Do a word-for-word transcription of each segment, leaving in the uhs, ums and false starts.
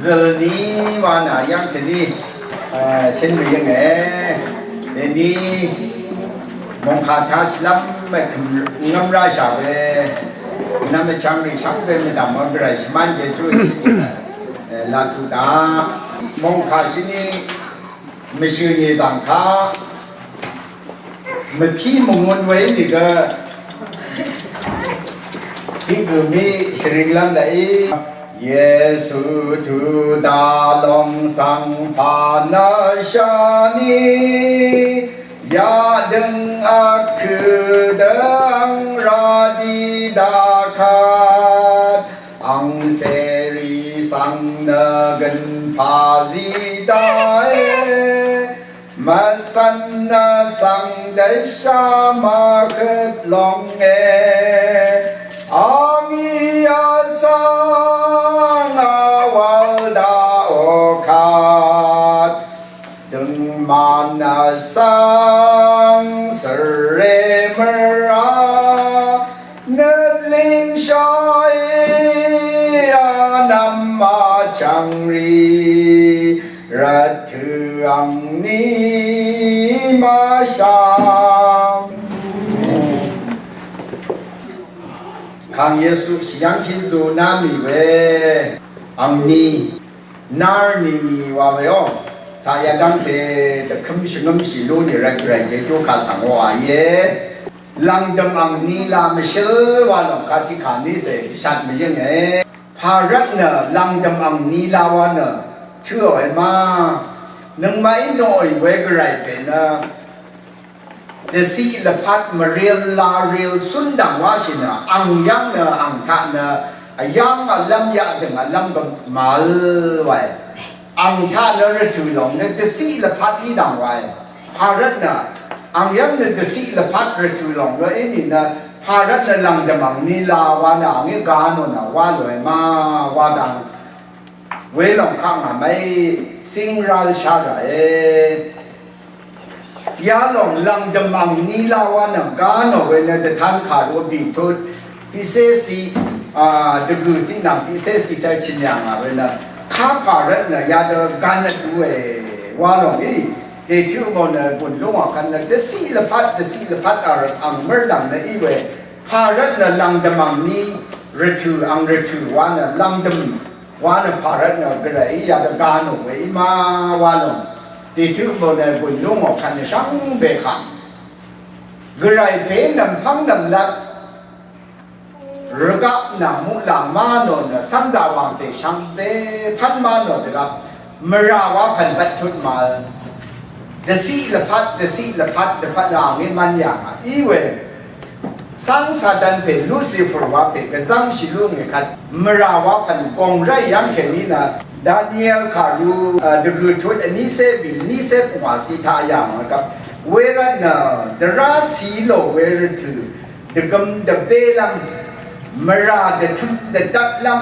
Dvlni wa nø yv́ng kèní, e, shøn mvyǿnge. Dèní mòngkà taq shvlv́m mvkø̀m ngv́m ráshà we. Nvm vchvng rì shvngbe mvdv̀m wa Gvray shvmán jejú shì, e, laq tuq daq. Mòngkà shøní mvshø̀ nì dv̀ng kaq mvpí mvngūn we í nìgø tiq gø mí shvring lv́m daqí. Yesu tuq daq lòng svng pà nvsha nì yadøng vkø dø ang radi daqkat ang seri svng nø gøn pà zi daqe. Mvsvn nø svng dvsha mvhøt longe. Angí asvng awal daqo kat døngman asvng svre mvra nøt lingshai anvm achvng rì rvtø angni mashang. Kang Yesu shì yv́ng kí dø ná mì we angni nár ni wa we ò. Taq yadv́ngte dvkǿm shvngǿmshì lú nì rvt Gvray jejú kaq svng wa íe. Lv̀ngdø̀m angni la mvshǿl wa lòng kaq tiqkà ní zè dvshat mvyǿnge. Pà rvt nø lv̀ngdø̀m angni la wa nø tǿòe ma. Nøngmaqí noqì we Gvray pè nø dvciq lvpat mvril laril cúndv̀ng wáshì nø ang yv́ng nø ang taq nø vyv́ng vlv́m yaqdø̀ng vlv́m gø màvl wae. Ang taq nø rvtø̀ lòng nø dvciq lvpat í dv̀ng wae. Pà rvt nø ang yv́ng nø dvciq lvpat rvtø̀ lòng nø í nìnø pà rvt nø lv̀ngdø̀m angni la wa nø angí ga nò nø wa lòe ma wa dv̀ng. Welòng kaq ngà mèí cíng rál shá ràe. Yalòng lv̀ngdø̀m angni la wa nvng gá nò we nø dvtan kàru bìtut tiqcé ciq, a, dvgø̀ ciq nvng tiqcé ciq taq chìnyà ngà we nø kapà rvt nø yadø gvn vdu we wa lòng í. Dètø mò nø bùn lúngwà kvt nø dvciq lvpat dvciq lvpat a rvt ang mv́rdv̀ng nø í we. Pà rvt nø lv̀ngdø̀m angni rvtø̀ ang rvtø̀ wa nø lv̀ngdø̀m wa nø pà rvt nø Gvray í yadø ga nò we í ma wa lòng. Dètø mò nø bùn lúngò kvt nø shvngbe kaq Gvray pè nv̀mpv́ng nv̀mlat rvgaq nà muqlàng ma nò nø cv́mzà wàngcè shvngbe pv́n ma nò dvgvp mvrà wa pv̀n bvt tut màvl. Dvciq lvpat dvciq lvpat dvpvt rà ngí mv́n yà ngà í we. Cáng Satan pè Lucifer wa pè gvzv́mshì lú ngì kvt mvrà wa pv̀n gòng ráì yv́ng kèní nø Daniel kàru, a, dvgø̀ tut vnícé bì vnícé pungwà ciq taq yà ngà kvt wervt nø dvrá cì lò we rvtø̀ dvgøm dvbélv́m mvrà dvtøm dvdvtlv́m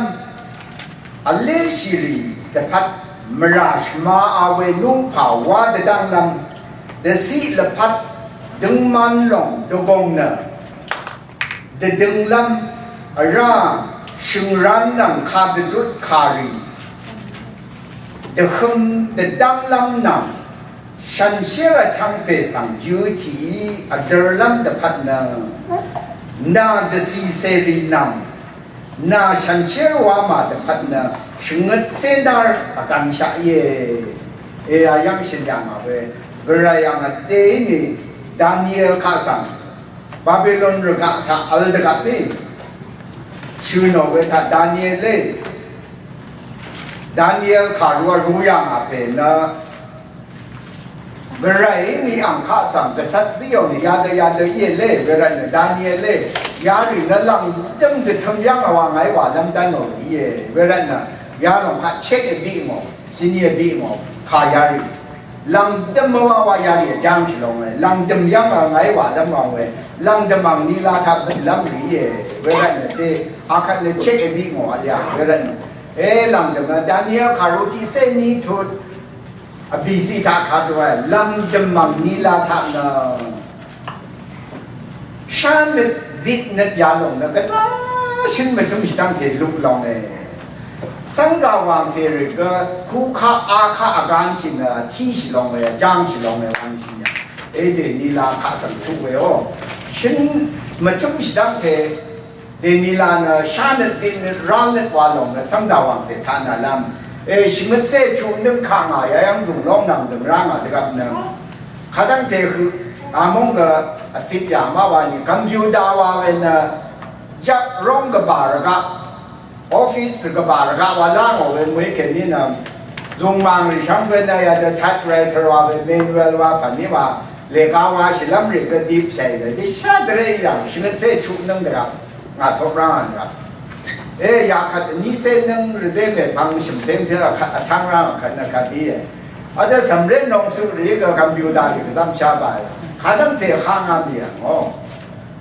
vléshìrì dvpvt mvrà shvma a we núngpà wá dvdv́nglv́m dvciq lvpat døngman lòng dvgòng nø dvdønglv́m vrá shø̀ngran nvng kadvdut kàrì dvhøm dvdv́nglv́m nvng shànshér vtvng pè svng jø tìí vdørlv́m dvpvt nø nà dvcìcèrì nvng nà shànshér wamà dvpvt nø shvngøt cénár vgvnshaq íe. E, ayv́ng shø̀n yà ngà we Gvray ang vdè í nì Daniel kaq svng Babilon rvgaq taq vl dvgvp í shø̀ nò we taq Daniel lé Daniel kàru vru yà ngà pè nø Gvray ni ang kaq svng gvcvt zíò nø yadø yadø íe lé, wervtnø Daniel lé, yarì nø lv̀ngdø̀m dvtøm yv́ng vwà ngàí wàlv́m dv́nò íe, wervtnø yalòng kaq chek èbiq ngò, sini èbiq ngò, kà yarì. Lv̀ngdø̀m vwà wà yarì vjáng shì lòng we, lv̀ngdø̀m yv́ng vwà ngàí wàlv́m wà we, lv̀ngdø̀m ang ni la taq bø̀nlv́m rì íe, wervtnø dé, akvt nø chek èbiq ngò vl yà, wervtnø. E lv̀ngdø̀m Daniel kàru tiqcé ni tut, Vbìciq taq kadø lv̀ngdø̀m angní la taq nø shánøt zitnøt yalòng nø gvzá shøn mvtømshì dv́ngte luq longe. Svngzà wàngcè rì gø kukaq akaq vganshì nø tiqshì long we, jangshì long we wàngshì nø. Edè nila kaq svng tuq we o. Shøn mvtømshì dv́ngte dè nila nø shánøt zitnøt rálnøt wa lòng nø svngzà wàngcè taq nà lv́m. E shvngøt cé chuq nøng kaq ngà yayv́ng zùng lóng nvng dø̀ng rá ngà dvgvp nø. Kadv́ngte høq among gø vcip yà má wa nì computer wa we nø jak róng gvbà rvgaq. Office gvbà rvgaq wa lá ngò we mø̀í kèní nø zùngmàng rì shvngbe nø yadø typewriter wa we manual wa pv̀ní wa lèga wa shìlv́m rì gø dip cèí we dì shá dvré yv̀ng shvngøt cé chuq nøng dvrvp ngà top rá ngà dvrvp. E yà kvt vní cé nøng rvdé mèpvng shø̀m teng teng vtv́ng rá ngà kvt nø kvt dí e. Vdø cv̀mré nong cøq rì gø computer rì gvdv́m shá ba e. Kadv́ngte há ngá mì yv̀ngò.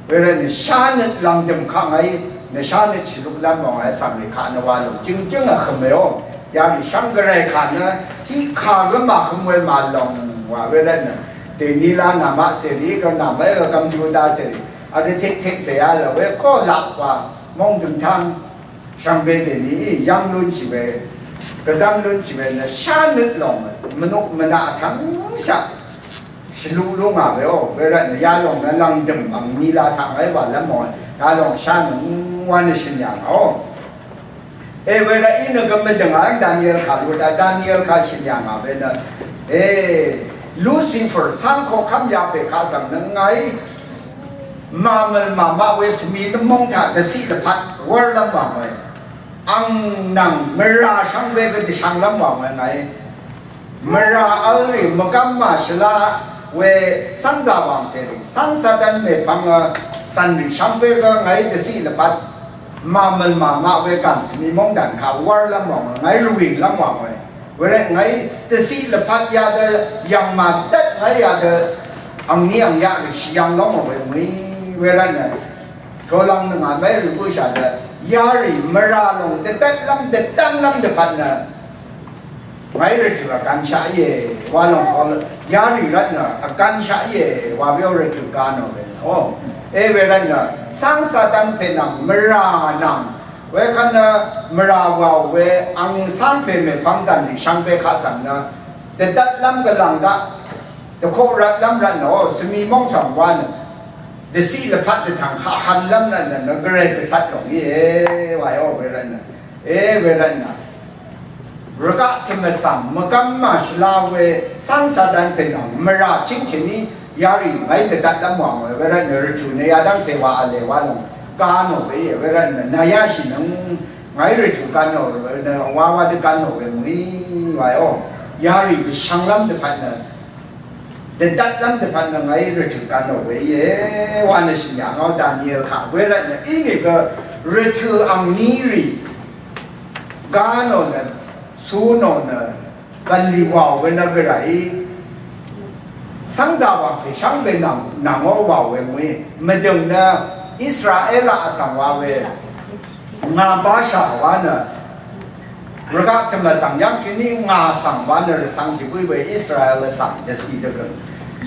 Wervt nø shánøt lv̀ngdø̀m kaq ngàí, nø shánøt shìluklv́m mò ngàí cv̀mrì kaq nø wa lòng jø̀ngjǿng vhø̀m èò. Yarì shvngbe ràì kaq nø tiq kà gø màhøm we màlòng wa wervt nø. Dèní la nàmaq cèrì gø nàmaq gø gv̀mjù da cèrì. Vdø tektek cè ya lò we koq laq wa mòngdø̀m tang. Shvngbe dèní yv́ng lúnshì we, gvzv́ng lúnshì we nø shánøt lòng mvnuq mvnaq tvngshaq. Shvluq lú ngà we o, wervt nø yalòng nø lv̀ngdø̀m angní la taq ngàí wà lv́m o, yalòng shá nø ngwán nø shø̀n yà ngà o. E wervt í nø gø mvdø̀ng a Daniel kà lú da, Daniel kà shø̀n yà ngà we nø. E Lucifer cáng koqkv́m yapè kaq svng nø ngàí màmø̀l màmaq we svmi nø móng taq dvciq dvpvt wv́r lv́m wà ngòe. Ang nvng mvrà shvngbe gø dvshvng lv́m wà ngòe ngàí. Mvrà vl rì mvgvm màshvla we cv́ngzà wàngcè rì, cv́ng Satan mèpvng, a, cv̀n rì shvngbe gø ngàí dvciq lvpat, màmø̀l màmaq we gv̀n svmi móngdàn kaq wv́r lv́m wàng we, ngàí rvwìng lv́m wàng we. Wervt ngàí dvciq lvpat yadø yv̀ng màdvt ngàí yadø angní angyaq rì shvyv̄ng lv́m wàng we mø̀í wervt nø. Tolvng nøngà mèí rì bǿshà dø yarì mvrà lòng dvdvtlv́m dvdv́nglv́m dvpvt nø. Ngàí rvtø̀ vgvnshaq íe, wa lòng kol, yarì rvtnø vgvnshaq íe, wa byo rvtø̀ gvnò we. O, e we rvtnø, cáng Satan pè nvng, mvrà nvng, wekvt nø mvrà wàò we, ang cáng pè mèpvng dv̀nlì shvngbe kaq svng nø, dvdvtlv́m gvlv̀ng daq, dvkoq rvtlv́m rvtnø, o, svmi móng svng wa nø, dvciq lvpat dvtv̀ng kaq hvnlv́m rvtnø, nø gvray gvcat lòng íe, wa yo we rvtnø, e we rvtnø. Rvgaq tvmvsvng mvgvm màshvla we cáng Satan pè nvng mvrà ching kèní yarì ngàí dvdatlv́m wàng we wervtnø rvtù nø yadv́ngte wa v̄le wa lòng gvnò we íe wervtnø nàyáshì nøng ngàí rvtù gvnò we nø wawa dø gvnò we mø̀í wa yo yarì dvshvnglv́m dvpvt nø dvdatlv́m dvpvt nø ngàí rvtù gvnò we íe wa nø shø̀n yà ngàó Daniel kaq wervtnø ínìgø rvtù angní rì gvnò nø cunò nø bv̀nlì wàò we nø gvray. Cv́ngzà wàngcè shvngbe nvng, nvng ó wàò we mø̀í. Mvdø̀ng nø Israela vsvng wa we. Ngà bashà wa nø. Rvgaq tø̀m vsvng yv́ng kèní ngà svng wa nø rvcv̄ng shì bǿì we Israel vsvng dvcì dvgø̀ng.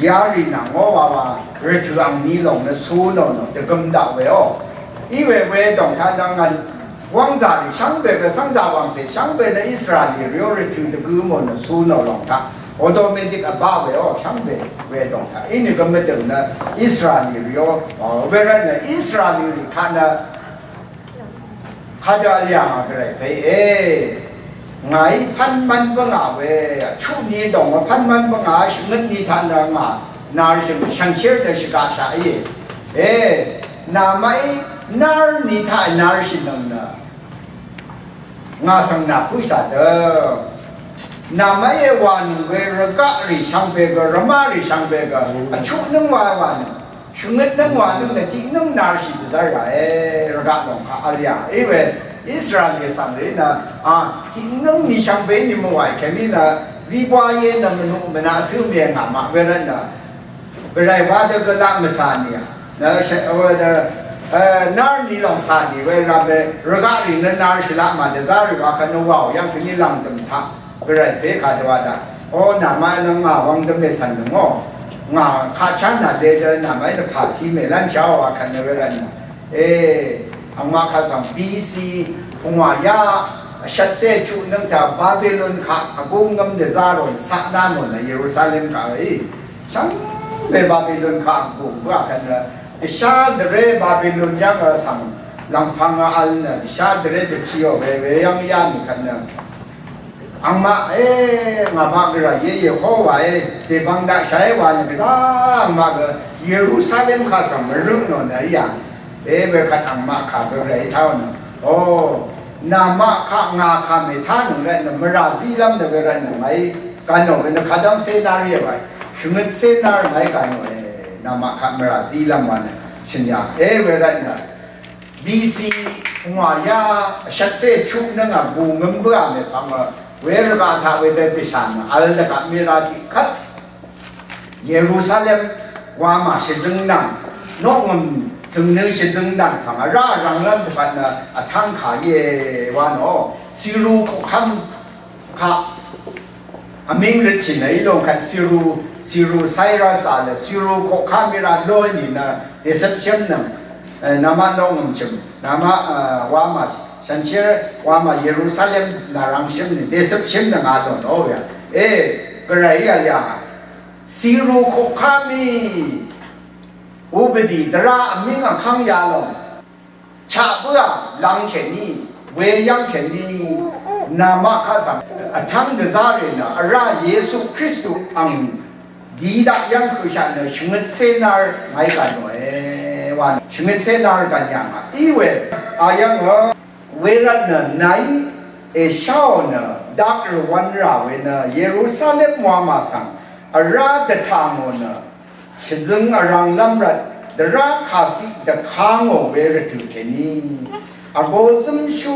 Yarì nvng ó wa wa rvtø̀ angní lòng nø cú lòng nø dvgøm daq we ó. Í we we dòng taq nø ngà Wv́ngzà rì shvngbe gø cv́ngzà wv̀ngcè shvngbe nø Israel rì rìó rvtø̀ dvgø mò nø su nò lòng taq. Automatic vbá we ó shvngbe we dòng taq. Inìgø mvdø̀ng nø Israel rìó, o, wervt nø Israel rì kaq nø kadø vl yà ngà gvray pè e. Ngàí pv́n mv́n bǿngà we, vchuq ni dòng vpv́n mv́n bǿngà, shvngøt ni taq nø ngà, nà rì shvngøt shànshér dø shvgaqshaq íe. E, nàmaqí nár ni taq nà rì shvnøng nø. Ngà svng nà pǿshà dø. Nàmaqí wà nøng we rvgaq rì shvngbe gø, rvmá rì shvngbe gø. Vchuq nøng wa wa nøng. Shvngøt nøng wa nøng nø tiq nøng narshì dvzv́r ràe. Rvgaq lòng kaq vl yà. Iwe Israel rì svng rì nø. A, tiq nøng ni shvngbe ni mvwàì kèní nø. Zibwa ye nø mvnuq mvnaq sø mvye ngà maq we rvt nø. Gvray wa dø gø laq mvsà nìà. Nø shvt, o, dø, e, nár ni lòng sà nì we rvbè, rvgaq rì nø nár shvlaq mà dvzá rì wa kvt nø wàò yv́ng kèní lv̀ngdø̀m taq. Gvray pè kà dø wa daq. O, nàmaq nø ngà wvng dø mèsv̀n nøngò. Ngà kaq chán nà le dø nàmaq nø pàti mèlv́nshà wa kvt nø we rvt nø. E, angmaq kaq svng B C, pungwà yaq, Vshvtcé chuq nǿng taq Babilon kaq vgúng ngv́m dvzá ròn saqná mò nø Yerusalem kaq í. Shvngbe Babilon kaq vgúng bǿà kvt nø dvshá dvré Babilon yv́ng vsvng lv̀ngpv̄ng vl nø dvshá dvré dvkiò we we yv́ng yá nì kvt nø angmaq e, ngàmaq Gvray e, Yehowa e, dèbvng daqshà e wa nø gvdá angmaq gø Yerusalem kaq svng mvrø nò nø í yà. E, wekvt angmaq kaq Gvray táò nø, o, namaq kaq ngà kaq mètánøng rvtnø mvrà zílv́m nø we rvtnø ngàí gvnò we nø kadv́ng cénár íe wa. Shvngøt cénár ngàí gvnò e, namaq kaq mvrà zílv́m wa nø shø̀n yà. E, we rvtnø B C ngwà yá shvtcé chuq nǿng a gù ngøm bǿà mèpvng a we rvgaq taq wedø dvshà nø vl dvgaq mira tiqkvt Yerusalem wamà shvzøng nvng noqngø̀m tø̀ngnøng shvzøng nvng svng vrá vrvng lv́m dvpvt nø vtv́ng kà íe wa nò Siru koqkv́m kaq vmíng røtshì nø í lòng kvt Siru, Siru Cyrus a lè Siru koqkv́m í ra ló nìnø dècøpshǿm nøng, e, namaq noqngø̀m chø̀m, namaq, e, wamà shànshér wamà Yerusalem nàrvngshǿm nøng dècøpshǿm nøng a lòng ó ya. E, Gvray í vl yà. Siru koqkv́m í ubvdì dvrá vmíng vkv́ng yalòng chaq bǿà lvng kèní, weyv́ng kèní, namaq kaq svng vtv́ng dvzá rì nø vrá Yesu Kristu ang dì daq yv́ng høqshaq nø shvngøt cénár ngàí gà nòe wa nø shvngøt cénár gà yà ngà í we. Ayv́ng, e, wervt nø nàí èsháò nø dak rvwv̄n rà we nø Yerusalem wamà svng vrá dvtà ngò nø shvzøng vrv̀nglv́m rvt dvrá kàciq dvka ngò we rvtø̀ kèní vgo zǿmshú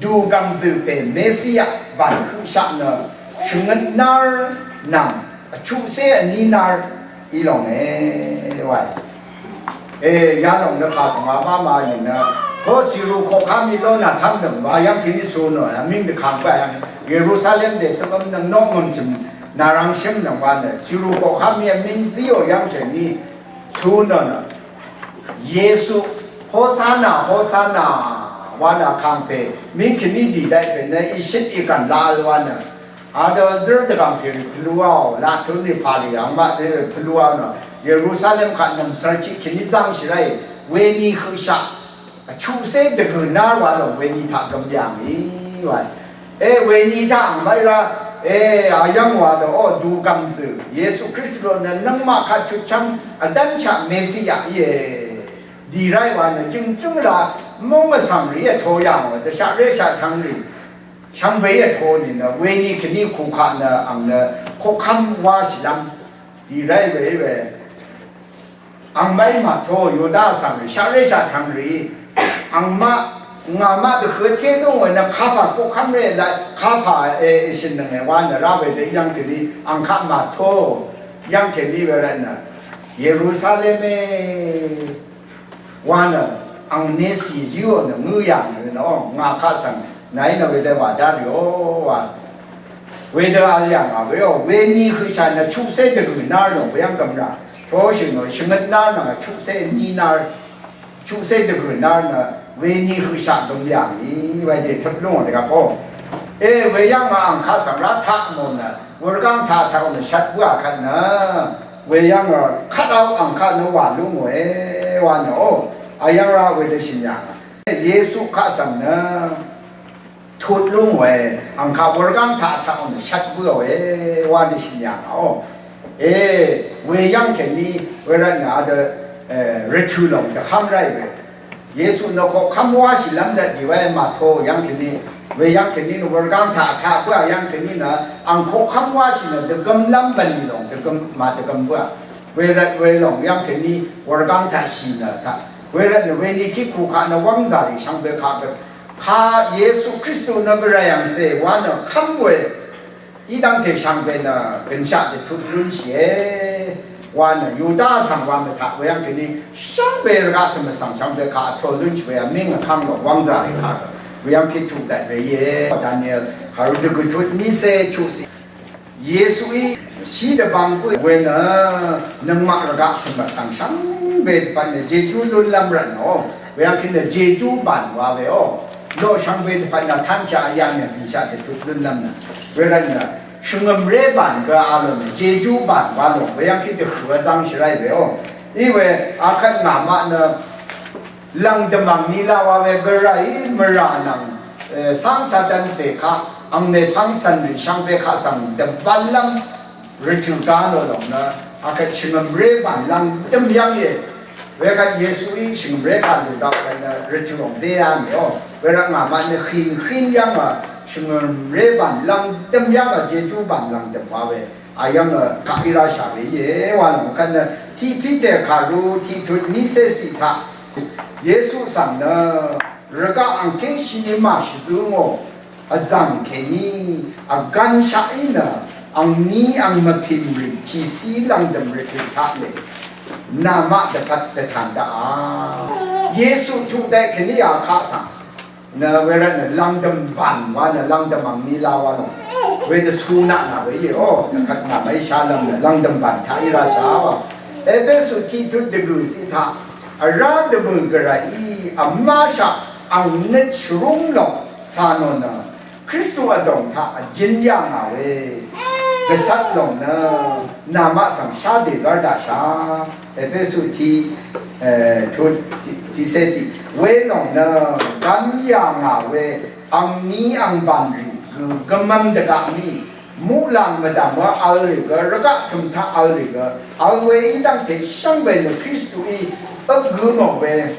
dùgv̀m zø̀ pè Mesia bàn høqshaq nø shvngøt nár nvng vchuqcé vní nár í lònge wae. E, yalòng nø pà svng wa má ma nìnø ko Siru koqkv́m í ló nà tv́ng dø̀m wa yv́ng kèní su nò vmíng dvkang bá yv́ng Yerusalem dèsvmv́m nø noqngø̀m chø̀m nàrvngshǿm nøng wa nø Siru koqkv́m í vmíng zíò yv́ng kèní su nò nø Yesu Hosanna, Hosanna wa nø kàngpè mí kèní dì daqì pè nø ìshøt ìgv̀n laq vl wa nø adø zǿr dvgv̀ng cèrì pvlúáò laq tø̄n nì pàlì angmaq dø pvlúáò nø Yerusalem kaq nv̀msvr tiq kèní zv́ngshì ráì weni høqshaq vchuqcé dvgø̀ nár wa lòng weni taq gøm yà ngì wa. E, weni taq ang mv́y rá, e, ayv́ng wa dø o dugv̀m zø̀ Yesu Kristu nø nøngmaq kaq chutchv́ng vdv́nshaq Mesia íe. Dì ráì wa nø jø̀ngjǿng ra móng vsvng rì vtō yà ngò dvshaq réshaq tvng rì shvngbe vtō nìnø weni kèní kukaq nø ang nø koqkv́m wáshìlv́m dì ráì we we. Angmaqí màtó Yuda vsvng rì shaqré shaqtvng rì angmaq ngàmaq dvhø té lúngò nø kapà koqkv́m ré la kapà e shø̀nnøng e wa nø rá we dø yv́ng kèní ang kaq màtó yv́ng kèní we rvtnø Yerusalem e wa nø ang nesì yǿò nø ngǿ yà nø ngà kaq svng nàí nø wedø wà dá rìò wa. Wedø vl yà ngà weò weni høqshà nø chuqcé dvgø̀ nár nò weyv́ng gv̀mrà. Toshø̀ nò shvngøt nár nà chuqcé vní nár. Chuqcé dvgø̀ nár nø weni høqshà gv̀m yà ngì wedø tøp lúngò dvgvp ó. E weyv́ng ngà ang kaq svng rá taq mò nø wurgáng taq taq nø shvt bǿà kvt nø weyv́ng ngà kvt vl ang kaq nø wà lúngòe wa nø ó. Ayv́ng rá wedø shø̀n yà ngà. Yesu kaq svng nø tut lúngòe, ang kaq wurgáng taq taq ò nø shvt bǿòe, wa nø shø̀n yà ngàò. E, weyv́ng kèní, wervtnø adø, e, rvtø̀ lòng dvkv́m ráì we. Yesu nø koqkv́m wáshìlv́m dvt dì we màto yv́ng kèní, weyv́ng kèní nø wurgáng taq taq bǿà yv́ng kèní nø, ang koqkv́m wáshì nø dvgømlv́m bv̀nlì lòng dvgøm, màdvgøm bǿà. Wervt welòng yv́ng kèní wurgáng taq shì nø taq. Wervtnø weni kí kukaq nø wv́ngzà rì shvngbe kaq gø Kaq Yesu Kristu nø Gvray angcè wa nø kv́m we í dv́ngte shvngbe nø gønshaq dvtut lúnshìe wa nø Yuda svng wa mvtaq we yv́ng kèní shvngbe rvgaq tø̀m vsvng shvngbe kaq vtō lúnshì we yv́ng mí ngvkv́ng lò wv́ngzà we kaq we yv́ng kí tuq daq we íe. Daniel kàru dvgø̀tut nícé chuqcì Yesuí shí dvbang bǿì we nø nøngmaq rvgaq tø̀m vsvng shvngbe dvpvt nø jejú lúnlv́m rvtnò. Weyv́ng kí nø jejú bàn wa weò. Lo shvngbe dvpvt nà tv́nshaq yà mì bìshaq dvtuq lúnlv́m nø. Wervt nø shvngø̀mré bàn gø a lò nø jejú bàn wa lò we yv́ng kí dvhø̀ vdv́ng shvray we o. Iwe akvt ngà maq nø lv̀ngdø̀m angní la wa we gvray mvrà nvng, e, cáng Satan pè kaq ang mèpv́ng cv̀nrì shvngbe kaq svng dvbvnlv́m rvtø̀ gá nò lòng nø akvt shvngø̀mré bàn lv̀ngdø̀m yv́ng íe. Wekvt Yesuí shvngø̀mré kaq lùdap kvt nø rvtø̀ òng dé yá mì o. Wervt ngà maq nø hìn hìn yv́ng a shvngø̀mré bàn lv̀ngdø̀m yv́ng a jejú bàn lv̀ngdø̀m wa we. A yv́ng a kaq í ráshà we íe wa lòng kvt nø tiq Piter kàru tiq tut nícé ciq taq Yesu svng nø rvgaq angké shìní màshvzǿ ngò. Vzv̀ng kèní vgvnshaq í nø angní ang mvpìn rì tìcí lv̀ngdø̀m rvtø̀ taq lè namaq dvpvt dvtàn daqà. Yesu tuq daq kèní yakaq svng nø wervt nø lv̀ngdø̀m bàn wa nø lv̀ngdø̀m angní la wa lòng. Wedø sunaq nà we íe o, nø kvt nà mèíshálv́m nø lv̀ngdø̀m bàn taq í rashà wa. Epesu tiq tut dvgø̀ ciq taq vrá dvbø̀l gvrayí vmáshaq ang nøt shvrúng lòng cà nò nø Kristu vdòng taq vjin yà ngà we. Gvcvt lòng nø namaq svng shá dèzv́r daqshà. Epesu tiq, e, tut tiq, tiqcé ciq. We lòng nø gvm yà ngà we angní ang bàn rì gø gvmvm dvgaq mì. Muqlàng mvdv̀m wa vl rì gø, rvgaq tø̀m taq vl rì gø, vl we í dv́ngte shvngbe nø Kristuí vgø mò we.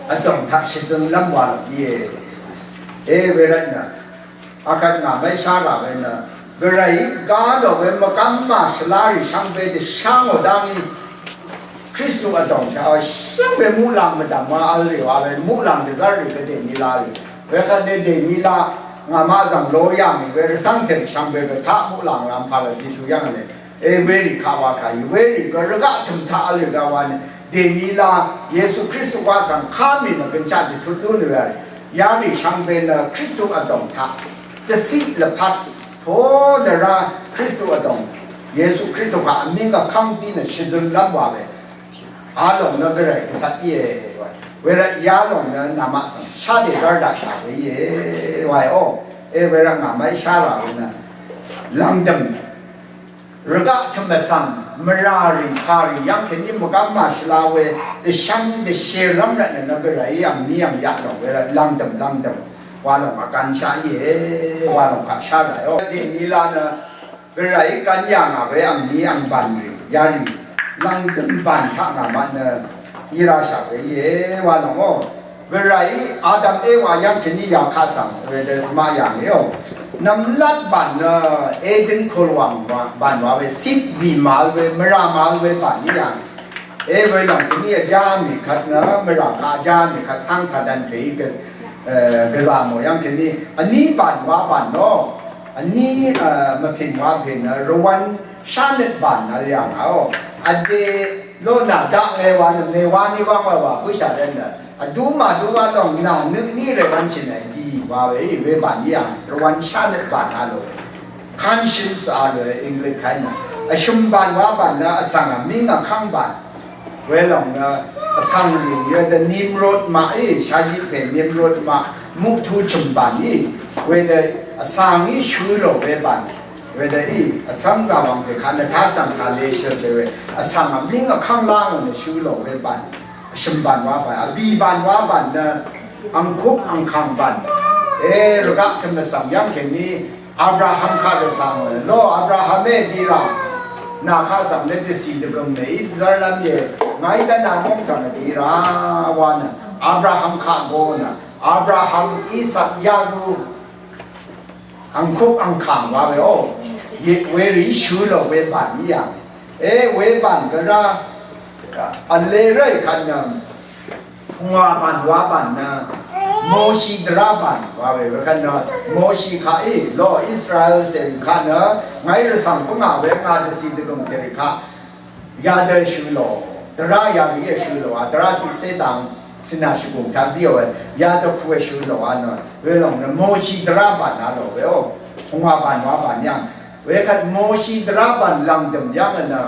Vdòng taq shvzøng lv́m wa lv́m íe. E wervt nø akvt ngà mèíshá rà we nø gvray gá dò we mvgvm màshvlá rì shvngbe dvshá ngò dá ngí. Kristu vdòng taq shvngbe muqlàng mvdv̀m wa vl rì wa we muqlàng dvzv́r rì gvdè nila rì. Wekvt dèdè nila ngà maq zv̀ng lo yà mì we rvcv́ngcè rì shvngbe gø taq muqlàng ram pà we Jisu yv́ng le. E werì kaq wa kà í werì gø rvgaq tø̀m taq vl rì gø wa nø dèní la Yesu Kristu wa svng ká mì nø gønshaq dvtut lú nø we. Yarì shvngbe nø Kristu vdòng taq dvciq lvpat to dvra Kristu vdòng Yesu Kristu kaq vmíng vkv́ng zí nø shvzøm lv́m wa we. A lòng nø gvray gvcvt íe wa. Wervt ya lòng nø namaq svng shá dèzv́r daqshà we íe wa o. E wervt ngà mèíshá rà we nø lv̀ngdø̀m rvgaq tø̀m vsvng mvrà rì pà rì yv́ng kèní mvgvm màshvla we dvshv́m dvshìrlv́m rvtnø nø gvrayí angní ang yaq lòng we rvt lv̀ngdø̀m lv̀ngdø̀m wa lòng vgvnshaq íe wa lòng kaq shá ràí o. Dèní la nø gvrayí gvn yà ngà we angní ang bàn rì yarì lv̀ngdø̀m bàn taq ngà maq nø í rashaq we íe wa lòng o. Gvrayí Adam Ewa yv́ng kèní yakaq svng wedø svmaq yà ngì o. Nvmlat bàn nø Eden kùlwàng bàn wa we sit vì màvl we mvrà màvl we bàn í yà ngì. E we lòng kèní vjá mì kvt nø mvrà kaq vjá mì kvt cáng Satan pèí gø, e, gvzà mò yv́ng kèní vní bàn wa bàn nò. Vní, e, mvpìn wa pè nø rvwvn shánøt bàn vl yà ngà o. Vdè lo nà daq ngè wa nø mèwa ní wv́ng we wa høshà dvn nø. Vdú màdú wa lòng nà nø ní rvwvn shì nø dì wa we í we bàn í yà rvwvn shánøt bàn a lò. Conscience a lò English kaí nø. Vshø̀m bàn wa bàn nø vsvng vmíng vkv́ng bàn. Welòng nø vsvng rì yø dø Nimrod maqí, shàyí pè Nimrod maq muqtu chø̀m bàn í. Wedø vsvng í shø̄ lò we bàn. Wedø í vsvng gà wv̀ng zè kaq nø tasvng kà leshø pè we. Vsvng vmíng vkv́ng lá ngò nø shø̄ lò we bàn. Vshø̀m bàn wa bàn. Vbì bàn wa bàn nø angkup angkàng bàn. E, rvgaq tø̀m vsvng yv́ng kèní Abraham kaq dvsvng lo Abraham e dira. Nà kaq svng nø dvcì dvgø̀ng nø í dvzv́rlv́m ye. Ngàí dvnà móng svng nø dira wa nø. Abraham kaq go nø. Abraham, Isak, Yaku. Angkup angkàng wa we o. Ye we rì shø̄ lò we bàn í yà. E we bàn gvra. Vle røy kvt nø. Pungwà bàn wa bàn nø Moshi dvrá bàn wa we we kvt nø Moshi kaq í lo Israel cèrì kaq nø ngàí rvsvng pvngà we ngà dvcì dvgø̀ng cèrì kaq yadø shø̄ lò dvrá yarì í shø̄ lò a dvrá tiqcé dang cìnà shvgùng taq zíò we yadø ku we shø̄ lò a nø welòng nø Moshi dvrá bàn a lò we o pungwà bàn wa bàn yv̀ng we kvt Moshi dvrá bàn lv̀ngdø̀m yv̀ng nø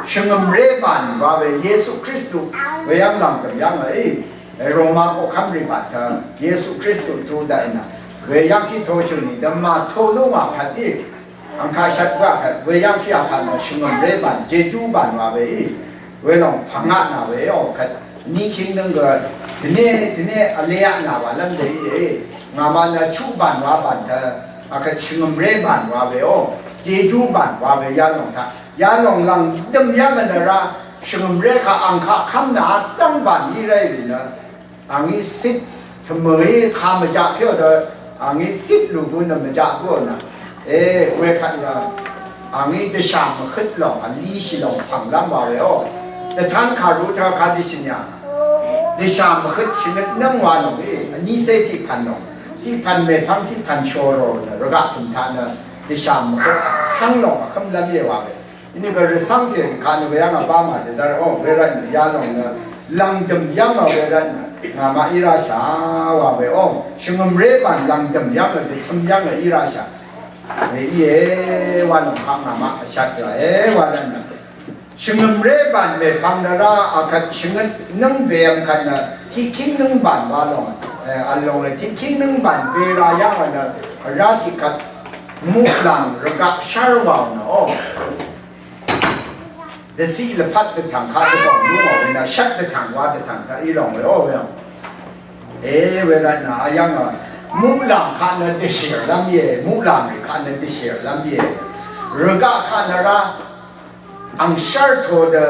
Shvngø̀mré bàn wa we Yesu Kristu we yv́ng lv̀ngdø̀m yv́ng í. Roma koqkv́m rì bv̀n tø Yesu Kristu tu daqì nø we yv́ngkí toshø̀ nì dvmà to lú ngà kvt í. Angkaq shvt bǿà kvt we yv́ngkí akvt nø shvngø̀mré bv̀n jejú bv̀n wa we í. Welòng pvngaq nà we ó kvt ní kíng døng gø dvné dvné vleaq nà wa lv́m dø í. Ngàmaq nø chuq bv̀n wa bv̀n tø akvt shvngø̀mré bv̀n wa we ó jejú bv̀n wa we yalòng taq. Yalòng lv̀ngdø̀m yv́ng nø ra shvngø̀mré kaq angkaq kv́m nà dv́ng bv̀n í rá í rì nø. Angí cit tvmø̀í ka mvjaq kí ò dø angí cit lùgø nø mvjaq gø nø. E, wekvt nø angí dvshà mvhøt lòng vlishì lòng pv̀nglv́m wa we ó. Dvtan kàru tø kadvshì nyà. Dvshà mvhøt shvngøt nǿng wa lòng í. Vnícé tiqpv̀n lòng. Tiqpv̀n mèpvng tiqpv̀n shòrò nø rvgaq tø̀m taq nø dvshà mvhøt tv́ng lòng vkǿmlv́m íe wa we. Inìgø rvcv́ngcè rì kaq nø we yv́ng vbá mà dvdv́r ó, wervtnø yalòng nø lv̀ngdø̀m yv́ng vl wervtnø ngàmaq í ráshà wa we ó. Shvngø̀mré bv̀n lv̀ngdø̀m yv́ng vl dvtø̄m yv́ng vl í ráshà we íe wa lòng kaq ngàmaq vshat ràe wa rvtnø. Shvngø̀mré bv̀n mèpvng nø rá akvt shvngøt nǿng bèvm kvt nø tiqkíng nǿng bv̀n wa lòng. E, vlòng nø tiqkíng nǿng bv̀n bera yv́ng vl nø vrá tiqkvt muqlàng rvgaq shv́r wàò nø ó. Dvciq lvpat dvtv̀ng kaq dvgòng lú ngò we nø shvt dvtv̀ng wa dvtv̀ng kaq í lòng we ó we ò. E, wervtnø ayv́ng a muqlàng kaq nø dvshèrlv́m íe, muqlàng rì kaq nø dvshèrlv́m íe. Rvgaq kaq nø rá angshv́r to dø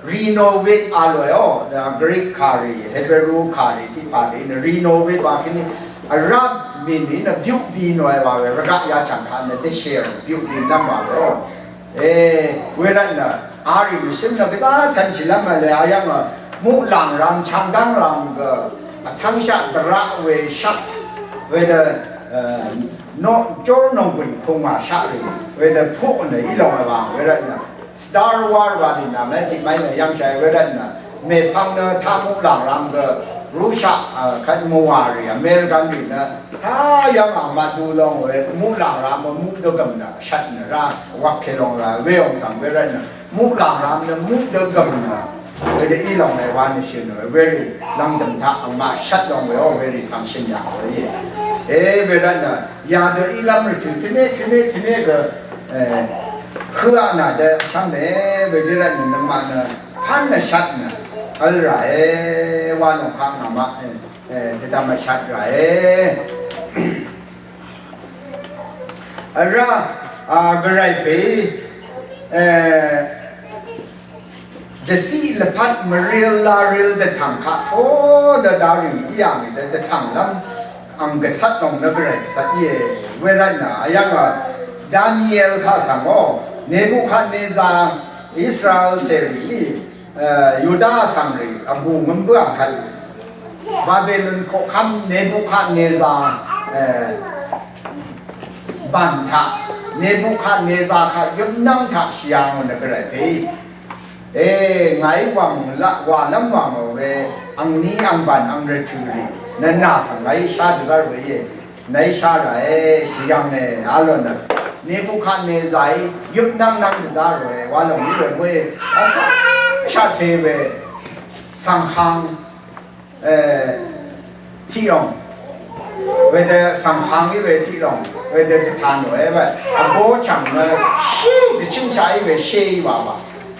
renovate a lòe ó, dø Greek kàrì, Hebrew kàrì tiqpà rì nø renovate wa kèní vrá mìn í nø byuqbi nòe wa we, rvgaq yachv̀ng kaq nø dvshèr byuqbi lv́m wa we ó. E, wervtnø arì mvshǿm nø gvdá cv̄nshìlv́m vle ayv́ng a muqlàng ram changdv́ng ram gø vtv́ngshaq dvraq we shaq wedø, e, no, jórnònggùn kùngwà shaq rì wedø puq nø í lòng vbàng wervtnø Star War wa lì nà mvtiq mv́y nø yv́ngshàì wervtnø mèpvng nø taq muqlàng ram gø Russia, e, kvt mvwà rì American rì nø taq yv́ng àng mvdu long we muqlàng ram muq dvgø̀m nø shvt nø rá wvk kè long rà we ong svng wervtnø muqlàng ram nø muq dvgø̀m nø wedø í lòng e wa nø shø̀n we werì lv̀ngdø̀m taq angmaq shvt long we o werì svng shø̀n yà we íe. E, wervtnø yadø ílv́m rvtø̀ tvné tvné tvné gø, e, høq nà dø shvngbe wedø rvtnø nøngmaq nø pán nø shvt nø vl ràe wa lòng kaq ngàmaq, e, e, dvdvm vshat ràe. Vrá, a, gvray pè, e, dvciq lvpat mvril laril dvtv̀ng kaq to dvdarì í yà mì dvtv̀nglv́m ang gvcvt nòng nø gvray gvcvt íe. Wervtnø ayv́ng a Daniel kaq svng ó Nebukadnezar Israel cèrì í, e, Yuda vsvng rì vgù ngøm bǿà kvt Babilon koqkv́m Nebukadnezar, e, bàn taq Nebukadnezar kaq yøpnv́ng taq shì yà ngò nø gvray pè. E, ngàí wàng laq wàlv́m wàngò we angní angbàn ang rvtø̀ rì nø nà svng ngàí shá dvzv́r we íe. Nàí shá ràe shì yv̀ng e a lò nø Nebukadnezarí yøpnv́ng nv́ng dvzá ròe wa lòng í we mø̀í vkv́m shaqte we svng hang, e, tiq lòng. Wedø svng hang í we tiq lòng. Wedø dvtan ròe we vbó chv̀ng nø shé dvchǿngshaq í we shé í wa wa.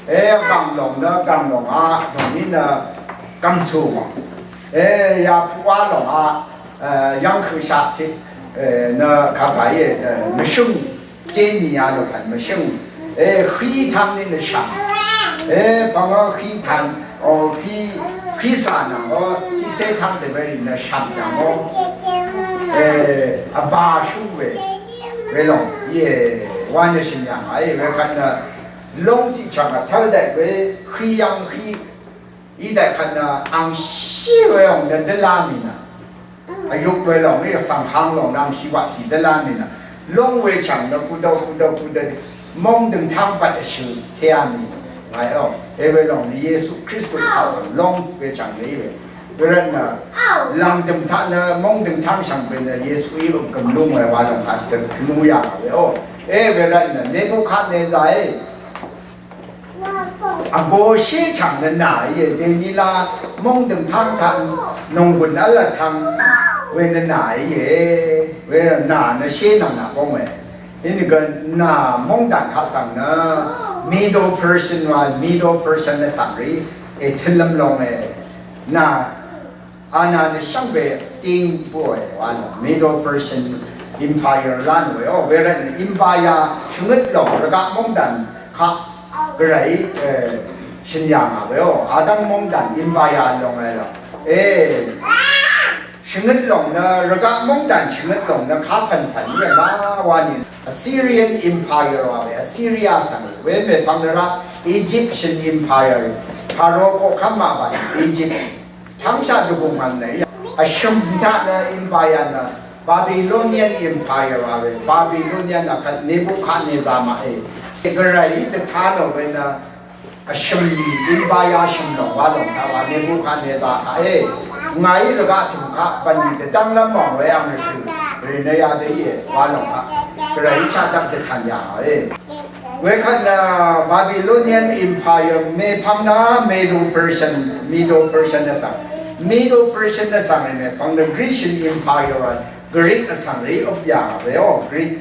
E, vgv̀ng lòng nø vgv̀ng lòng a, vgv̀ng í nø gv̀msù wa. E, ya puqwá lòng a, e, yv́ng høqshaq tiq, e, nø kagàí, e, mvshǿng. Jéni a lò kvt mvshǿng. E, hí tv́ng ní nø shv̀m. E, pvngó hí tv́ng, o, hí, hí cà nvng ó, tiqcé tv́ng zè we rì nø shv̀m nvng ó. E, vbà shú we, we lòng, íe, wa nø shø̀n yà ngà, e, we kvt nø, lóng tiqchv̀ng vtv́l dèk we, hí yv́ng hí, í dèk kvt nø angshí we ong nø dvlá mì nø. Vyuk we lòng í svng hang lòng nø angshí waqsì dvlá mì nø. Lóng we chv̀ng nø kudø kudø kudø. Móng døngtáng bvt vshø̀ teá mì. Ngàí ong. E we lòng nø Yesu Kristu kaq svng lóng we chv̀ng nø í we. Wervt nø lv̀ngdø̀m taq nø móng døngtáng shv̀ng we nø Yesu í gø̀m lúng we wa lòng kaq dø tø̀nú yà we o. E wervt nø Nebukadnezar í. Vgō shé chv̀ng nø nà íe, dèní lá móng dø̀ng táng taq nònggùn v́l vtvng we nø nà íe, we nà nø shé nvng nà bóng we. Inìgø nà móng dàn kaq svng nø Medo Persian wa, Medo Persian nø svng rì, ètø̄lv́m long e. Nà Anà nø shvngbe ting bø̀e wa nò Medo Persian Empire lán we o, wervt nø Empire shvngøt lòng rvgaq mongdàn kaq gvray, eh, shø̀n yà ngà we o, advng mongdàn Empire lòng e lòng. Eh, shvngøt lòng nø rvgaq mongdàn shvngøt lòng nø kapv̀n pv̀n we ma wa nì Assyrian Empire wa we, Assyria svng we mèpvng nø rá Egyptian Empire, Pharaoh koqkv́m màbàn Egypt. Tvngshaq dvgùng vng nø, vshø̀m taq nø empire nø, Babylonian Empire wa we, Babylonian akvt Nebuchadnezzar maqe. Gvray dvta nò we nø, vshø̀m empire shø̀m lòng wa lòng taq wa Nebuchadnezzar kaqe. Ngàí rvgaq tø̀m kaq bv̀nlì dvdv́nglv́m mòng we ang rvtø̀, rì nø yadø íe, wa lòng kaq. Gvray chaqdvp dvtv̀n yà e. Wekvt nø Babylonian Empire mèpvng nø Medo Persian, Medo Persian nø svng. Medo Persian nø svng rì mèpvng nø Grecian Empire wa, Greek vsvng rì øp yà we o, Greek,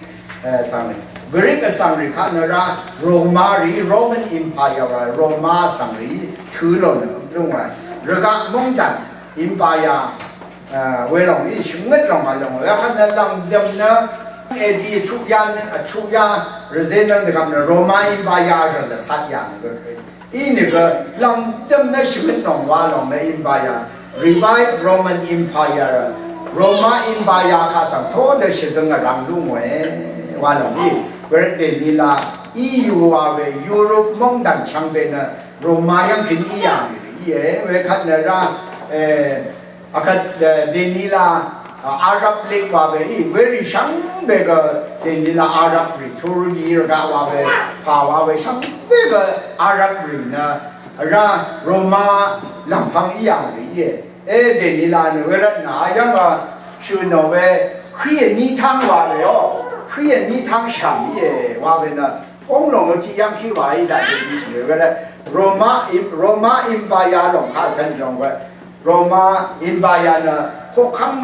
eh, vsvng rì. Greek vsvng rì kaq nø rá Roma rì, Roman Empire wa, Roma vsvng rì, tø̄ lò nø øp lúng wa. Rvgaq mungdàn Empire, eh, welòng í shvngøt lòng vlòng. Wekvt nø lv̀ngdø̀m nø A D vchuqyá nø, vchuqyá rvzé nø dvgvp nø Roma Empire rvl vsat yà nø gø. Inìgø lv̀ngdø̀m nø shvngøt lòng wa lòng nø Empire. Revived Roman Empire. Roma Empire kaq svng to dø shvzøng vrvng lú ngòe wa lòng í. Wervt dèní la E U wa we Europe mongdàn shvngbe nø Roma yv́ng kèní í yà mì íe. Wekvt nø rá, eh, Akvt, eh, dèní la, ah, Arab League wa we í, werì shvngbe gø dèní la Arab rì, Turkey rvgaq wa we, pà wa we shvngbe gø Arab rì nø, vrá Roma lv̀mpvng í yà rì íe. E dèní la nø wervt nø, ayv́ng a, shø̀n nò we, hí èní tv́ng wa we o, hí èní tv́ng shv̀m íe, wa we nø, Ong lòng tiq yv́ng kí wa í daq dèní shì we wervt. Roma, Roma Empire lòng kaq svng lòng we. Roma Empire nø koqkv́m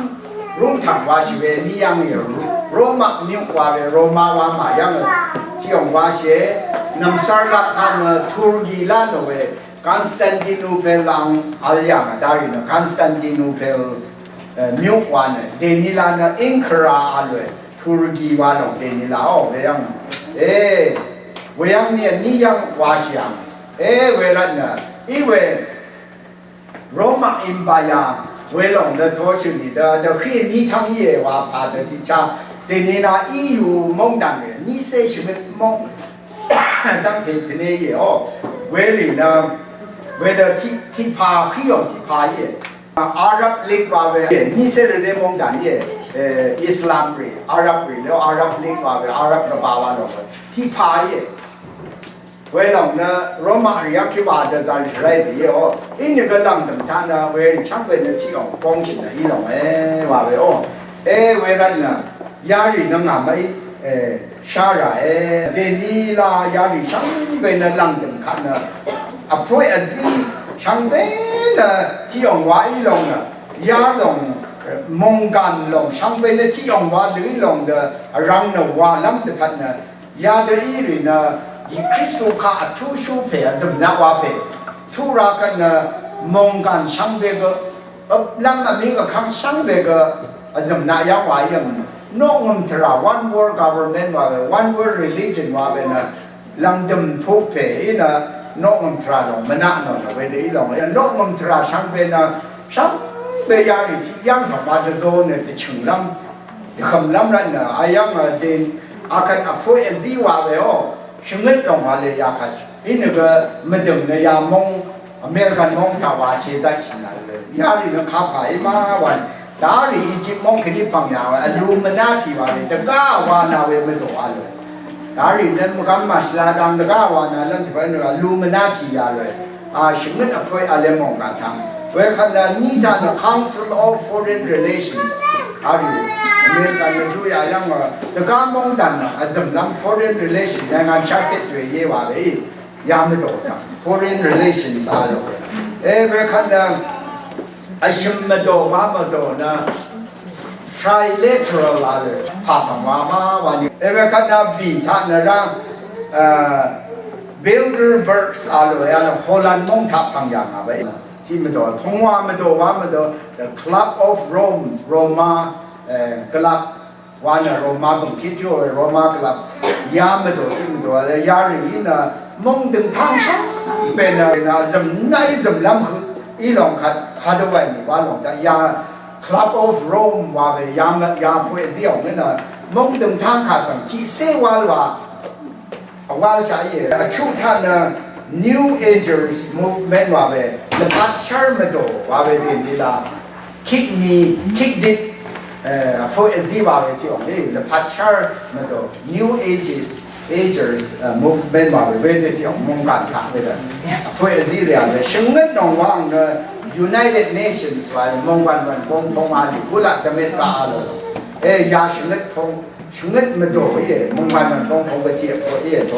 rúngtv̀ng wa shì we ní yv́ng yø̀rú. Roma myuq wa we, Roma wa màyv́ng tiq ong wa shì. Nv̀msvr laq kaq nø Turkey lá nò we Constantinople ang vl yà ngà darì nø Constantinople, eh, myuq wa nø dèní la nø Ankara vl we Turkey wa lòng dèní la o we yv́ng. Eh, we yv́ng ni, ni yv́ng wa shì yv́ng. Eh, we rvt nø, í we Roma Empire welòng dø toshø̀n nì dø, dø hí ní tv́ng íe wa pà dø tiqchá. Dèní na E U mongdàn we, ní cé shvngøt mong dv́ngte tvné íe o. Werì nø, wedø tiq, tiqpà híò tiqpà íe. Arab League wa we, ní cé rvdé mongdàn íe. Eh, Islam rì, Arab rì, leo Arab League wa we, Arab rvbà wa lòng we. Tiqpà íe. Welòng nø Roma rì yv́ng kí wa dvzv̀n shvray bì íò. Inìgø lv̀ngdø̀m taq nø we shvngbe nø tiq ong bongshì nø í lòng e wa we o. E we rvt nø yarì nø ngà mv́y, e, shara e. Dèní la yarì shvngbe nø lv̀ngdø̀m kaq nø vpwe vzí shvngbe nø tiq ong wa í lòng nø. Yalòng, mònggàn lòng shvngbe nø tiq ong wa dø í lòng dø vrvng nø wa lv́m dvpvt nø Yadø í rì nø, Kristu kaq vtúshú pè vzø̀m naq wa pè. Tura kvt nø mònggàn shvngbe gø, øplv́m vmí gvkv́ng shvngbe gø, vzø̀m naq yv́ng wa yv̀ng. Noqngø̀m tvrà one world government wa we, one world religion wa we nø, lv̀ngdø̀m puk pè í nø, noqngø̀m tvrà lòng mvnaq nò nø wedø í lòng. Noqngø̀m tvrà shvngbe nø, shvngbe yarì tiq yv́ng svng wa dvzó nø dvchø̀nglv́m. Dvhø̀mlv́m rvtnø ayv́ng dèn akvt vpø èzí wa we ó, shvngøt lòng wa le yakvt. Inìgø mvdø̀ng nø ya móng, American móng taq wa che zaqshì nà le. Yarì nø kapà í ma wa. Darì Egypt móng kèní pv̀ng yà wa, Illuminati wa le. Dvgá wa nà we mvdò wa le. Darì nø mvgvm màshvla dang dvgá wa nà lv́m tìbvt nø Illuminati ya le. A, shvngøt vpø vle mòngkà tang. Wekvt nø ni taq nø Council of Foreign Relations. Arì, America nø ju ya yv́ng, dvgá mòngdàn nø, vzø̀mlv́m foreign relation, နိုင်ငံခြားဆက်သွယ်ရေး wa we. Yamvdò svng foreign relations a lò. E, wekvt nø vshø̀m mvdò wa mvdò nø trilateral a lò. Pà svng wa ma wa ni. E, wekvt nø bì taq nø rá, e, Bilderbergs a lò ya nø Holland móng taq pv̀ng yà ngà we. Tiq mvdò, pungwà mvdò wa mvdò, the Club of Rome, Roma, e, club. Wa nø Roma bø̀ng kit yò we Roma club. Ya mvdò tiq mvdò le yarì nø mungdøng tang shvngbe nø nø zø̀m nai zø̀m lv́m hø í lòng kvt kadø wa ni wa lòng taq ya Club of Rome wa we ya mv ya pwe zi ong nø mungdøng tang ka svng tiq se wa wa Vwal shaq íe. Vchuq taq nø New Agers Movement wa we, lvpat shar mvdò wa we bì nila. Kik mi, kik dit, eh, vpo ezi wa we tiq ong, eh, lvpat shar mvdò. New Ages, Agers, eh, Movement wa we, we de tiq ong, mungkan taq we de. Vpo ezi ria we, shvngøt nong wa ong nø United Nations wa we, mungkan wan kong kong a li, kulak dvmet ka a lo. Eh, ya shvngøt kong, Shvngøt mvdò íe, mungwan nø tong tong vtiq vpo íe to.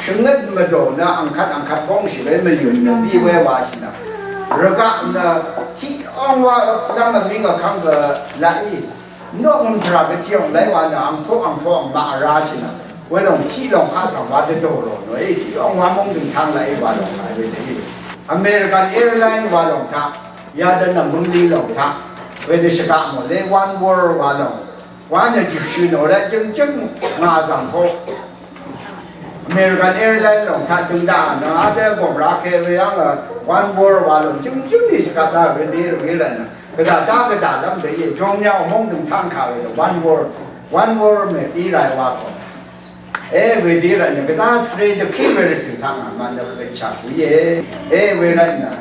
Shvngøt mvdò nø angkat angkat bongshì we mvyun nø zi we washì nø. Rvgaq nø tiq ong wa lv́m vmíng vkv́ng gø laq í. Noq ngv̀mtvrà vtiq ong laq í wa nø angtoq angtoq angmaq vrashì nø. Welòng tiq lòng kaq svng wa dvdò rò nø í tiq ong wa mungdøng tang laq í wa lòng kaq we dø í. American Airline wa lòng taq. Yadø nø mungli lòng taq. Wedø shvgaq mò le One World wa lòng. Wa nø jipshø nò rvt jøngjøng ngà zàngkò. American Airlines lòng taq døng daq nø adø gòmra ke we yv́ng One World wa lòng jøngjøng ni shvkat daq we ni rvt nø. Gvzà daq gvzà lv́m dø ye jong yà mong døng tang kà we dø One World. One World mè í rai wa kò. E, wedø rvt nø gvzà svre dø kí we rvt tø taq ngà mvt nø gvchà ku ye. E, we rvt nø.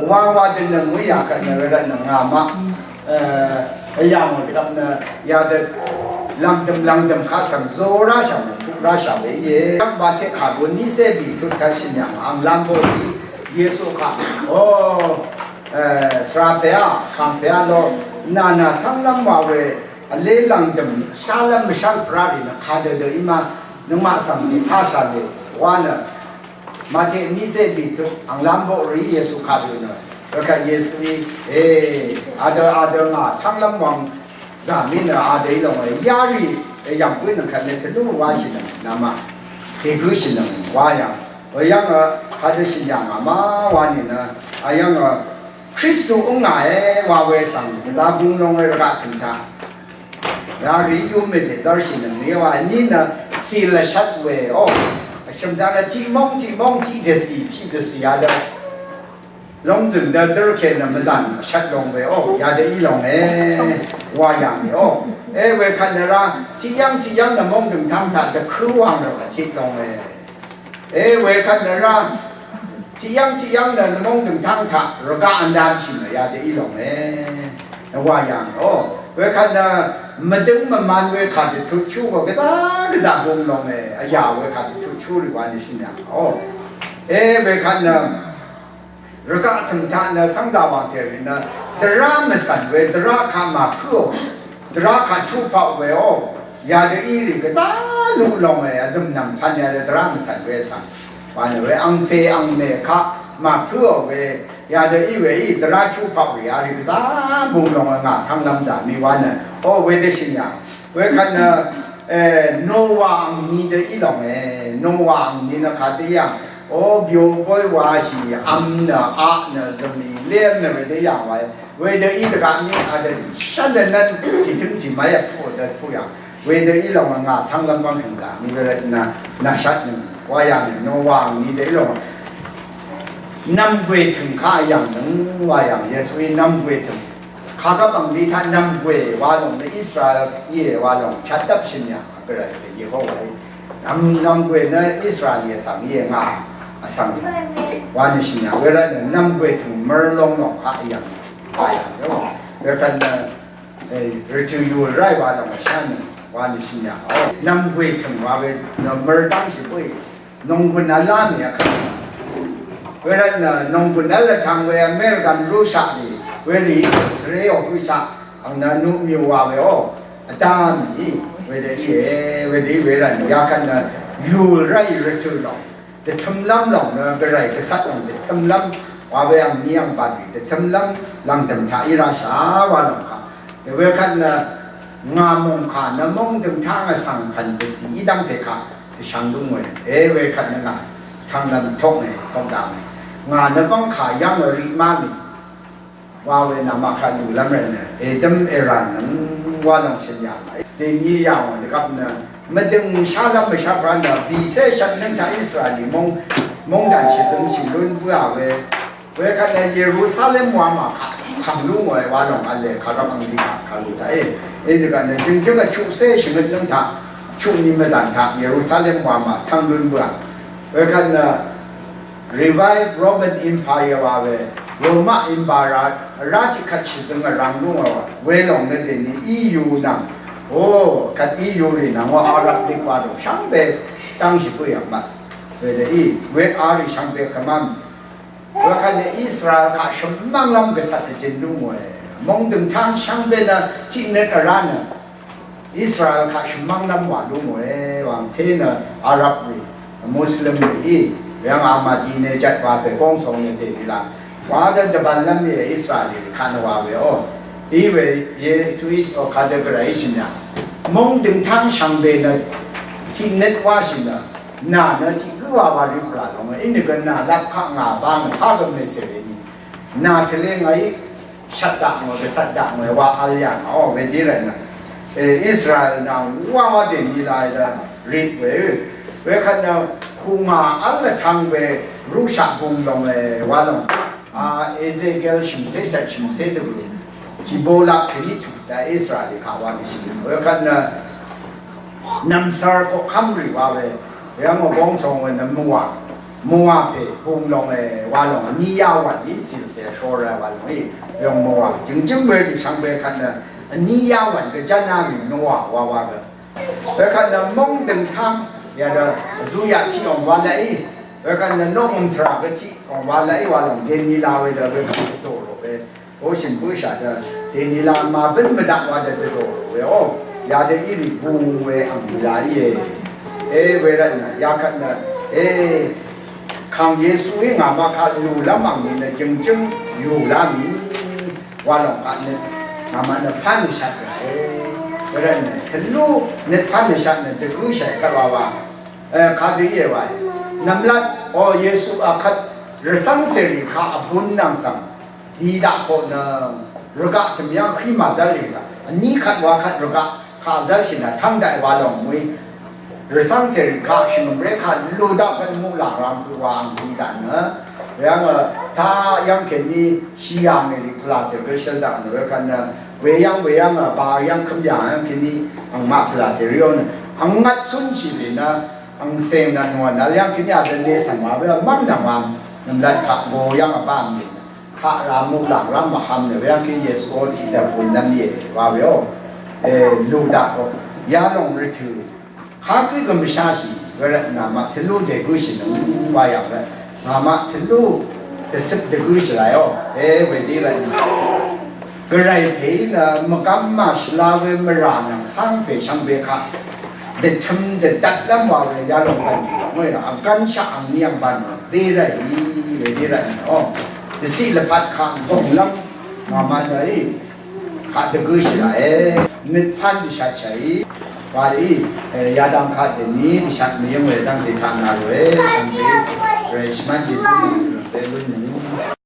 Wa wa dø nø mø yà kvt nø we rvt nø ngà mvt. E, yà mvt dvgvp nø yà dø lvngdøm lvngdøm kaq svng zo rashà mvt tut rashà we ye. Yvk ba te kà gu ni se bì tut kvt shø̀n yà ngà ang lam bo ri Yesu kaq. O, e, svra pè a, kang pè a lo. Nà nà tvng lv́m wa we. Vlé lv̀ngdø̀m shálv́m mvshv́l pvrá rì nø kadø dø í ma nøngmaq svng nì tashà lè wa nø Màte nícé bìtut anglám bóq rì Yesu kadø nø. Wekvt Yesuí, e, adø adø ngà tv́nglv́m wvng gà mí nø adø í lòng e yarì, e, yv̀ng bǿì nø kvt nø tvlú wáshì nø nàmaq dègǿshì nø wa yv̀ng. Weyv́ng, e, kadø shì yà ngà má wa nìnø, ayv́ng, e, Kristu ǿngà e wa we svng gvzá bung long e rvgaq tø̀m taq. Yarì yúm mèdè zv́rshì nøngní wa ní nø cì lvshvt we o. Vshø̀m dang nø tiq móng tiq móng tiq dvcì tiq dvcì yadø. Lóngzø̀n dø dǿrke nø mvzàn vshvt long we o. Yadø í longe wa yà mì o. E wekvt nø rá tiq yv́ng tiq yv́ng nø móng dø̀ngtáng taq dvkǿ wàng rvt tiq longe. E, wekvt nø rá, tiqyv́ng tiqyv́ng nø móng dø̀ngtáng taq rvgaq vndanshì nø yadø í longe. Nø wa yà ngò. Wekvt nø mvdøng mvman we kà dvtut shú gø gvdá gvdá gong longe. Vyà we kà dvtut shú rì wa nø shø̀n yà ngò. E, wekvt nø Rvgaq tø̀ng taq nø cv́ngdà wàngcè rì nø dvrá mvcv̀n we dvrá kaq màpǿò, dvrá kaq chuqpaq we ó, yadø í rì gvzá luq lòng we vzø̀m nv̀m pvn yadø dvrá mvcv̀n we svng. Wa nø we angpè angmè kaq màpǿò we, yadø í we í dvrá chuqpaq we yarì gvzá bung lòng we ngà tv́nglv́m dà mì wa nø. Ó wedø shø̀n yà. Wekvt nø, e, Nowa angni dø í lòng e, Nowa angni nø kadø í yv̀ng, o, byo boy washì, vm nø, aq nø, zø̀mì, lem nø, wedø í yv̀ng wa e, wedø í dvgaq ni, adø, shvndø nøn, tìtøng tìmay vpù dø pù yv̀ng, wedø í lòng ngà tv́nglv́m wv́ng tø̀ng dà, ni wedø nø, nvshat nø, wa yv̀ng, Nowa angni dø í lòng, nv̀mgwè tø̀ng kaq yv̀ng nø, wa yv̀ng, Yesuí nv̀mgwè tø̀ng, Kagvp angli taq nv̀mgwè wa lòng nø Israel íe wa lòng shvtdvp shø̀n yà gvray Yehowa í. Nv̀m nv̀mgwè nø Israel íe svng íe ngà vsvng wa nø shø̀n yà. Wervt nø nv̀mgwè tø̀ng mør long lòng kaq yv̀ng. Wa yv̀ng yv̀ng. Wekvt nø, e, rvtø̀ yùl ráì wa lòng shá nø wa nø shø̀n yà. Nv̀mgwè tø̀ng wa we nø mør dv́ngshì bǿì. Nònggùn vl lá mì vkvt. Wervt nø nònggùn vl vtvng we American rúshaq rì, werì svre ò rúshaq, ang nø nuq mì wa we o, vdá mì, wedø íe, wedø í wervt nø, yakvt nø, yùl ráì rvtø̀ lòng. Dvtømlv́m lòng nø gvray gvsat lòng dvtømlv́m wa we angní angbànrì dvtømlv́m lv̀ngdø̀m taq í rashà wa lòng kaq. Dvwekvt nø ngà mòngkà nø móng døngtáng vsvng pv̀n dvcì í dv́ngte kaq dvshvng lú ngòe. E wekvt nø ngà tvnglv́m toknge tokdv̀nge. Ngà nø bv́ngkà yv́ng vri má mì. Wa we namaq kaq lùlv́m rvt nø èdv́m èràn nøng wa lòng shø̀n yà màí. Dèní yà wà dvgvp nø mvdø̀ng shálv́m mvshvp rvt nø bìcé shvt nøng taq Israel í móng móng dàn shvzøm shì lún bǿà we. Wekvt nø Yerusalem wa mà kaq tv̀ng lú ngòe wa lòng vle kagvp angli kaq kàlù taq e. Inìgvt nø jø̀ngjǿng vchuqcé shvngøt nøng taq chuqni mvdàn taq Yerusalem wa mà tv̀ng lún bǿà. Wekvt nø Revive Roman Empire wa we, Roma Empire vrá tiqkvt shvzøng vrvng lú ngò we lòng nø dèní E U nvng. O, kvt E U rì nvng o Arab League wa dø shvngbe dv́ngshì bǿì yv̀ng mvt. Wedø í, we a rì shvngbe kvmvm. Wekvt nø Israel kaq shvmv́nglv́m gvsvt dvjøn lú ngòe. Móng døngtáng shvngbe nø tiqnøt vrá nø. Israel kaq shvmv́nglv́m wà lú ngòe wàngté nø Arab rì, Muslim rì í, weyv́ng Ahmadinejad wa pè góngsong nø dèní la. Wa dø dvbvnlv́m íe Israel rì kaq nø wa we o. Í we Yesuí o kadø gvray shì nø. Móng døngtáng shvngbe nø tiqnøt wáshì nø. Nà nø tiqgǿ wa wa rì pvlà lóngø. Inìgø nà lap kaq ngà ba ngà pagø mèsèrè nì. Nà tvlé ngàí shvt daq ngò, gvsvt daq ngò, wa vl yà ngà, o, wedø rvt nø. E, Israel nà wa wa dèní la dø rip we. Wekvt nø kù ngà vl vtvng we rúshaq bung lòng e, wa lòng. A, Ezekiel shø̀mcé shvt shø̀mcé dø we. Tìbolaq kèní tuq daq Israel kaq wa nìshì. Wekvt nø Nv̀msvr koqkv́m rì wa we, weyv́ng vbóng song we nø Mùwà. Mùwà pè bung lòng e wa lòng vní yá wv̀n í cìlcè shor e wa lòng í. Weyv́ng Mùwà jø̀ngjǿng we rì shvngbe kvt nø vní yá wv̀n gvjv́n á mì Mùwà wa wa gø. Wekvt nø móng døngtáng yadø vzuyaq tiq òng wa laqí. Wekvt nø nóng mvmtrà gø tiq òng wa laqí wa lòng dèní la we dø wekvt dø dò rò we. Ocean bǿshà dø, dèní la màbǿn mvdaq wa dø dvdò we o. Yadø í rì bung we angní la íe. E, wervt nø, yakvt nø, e, Kàng Yesuí ngàmaq kaq lùlv́m angní nø jø̀ngjǿng yùlá mì. Wa lòng kaq nø, ngàmaq nø pán nvshat rà e. Wervt nø, tvlú nø pán nvshat nø dvgǿshàì kvt wa wa. E, kadø íe wa e. Nvmlat, o, Yesu akvt, rvcv́ng cèrì kaq vbun nvng svng. Dì daq koq nø rvgaq tø̀m yv́ng hí màdv́l rì daq. Vní kvt wa kvt rvgaq kaq zv́lshì nø tv́ng daq wa lòng mø̀í. Rvcv́ng cèrì kaq shvngø̀mré kaq lú daq kvt muqlàng rvng kø wa ang dì daq nø. Weyv́ng, e, taq yv́ng kèní shì yà mèrì pvlà cèrì gø shvl daq nø wekvt nø. Weyv́ng, weyv́ng, e, ba yv́ng køm yà yv́ng kèní angmaq pvlà cèrì yó nø. Angvt cúnshì rì nø. Ang sèng nø nò nø yv́ng kèní a dvne svng wa weyv́ng mv́ng dv̀ng wa. Nv̀mlat kaq go yv́ng a bá mì nø. Kaq ra muqlàng rv́m mvhvm nø weyv́ng kí Yesu ó tiqdv̀m bùn nv́m íe wa we ó. E, lù daq ó. Yalòng rvtø̀. Kagǿ gø mvshashì. Wervt nàmaq tvlú dègǿshì nø wa yà we. Nàmaq tvlú dvcøp dvgǿshì ràí ó. E, wedí rvt nà. Gvray pèí nø mvgvm màshvla we mvrà nvng cáng pè shvngbe kaq. Dvtøm dvdvtlv́m wa we yalòng bv̀n. Ngòí vgv́nshaq angní ang bv̀n. Dé ràí, wedí rvt nø. Dvciq lvpat kaq gònglv́m ngàmaq nø í kaq dvgǿshì ràe. Nøt pán dvshatshàí. Wa í, e, yadvng kaq dvní dvshat mvyǿng we dv́ngte taq nà ròe. Shvngbe rèshvmán jì dv́ngte lún nìí.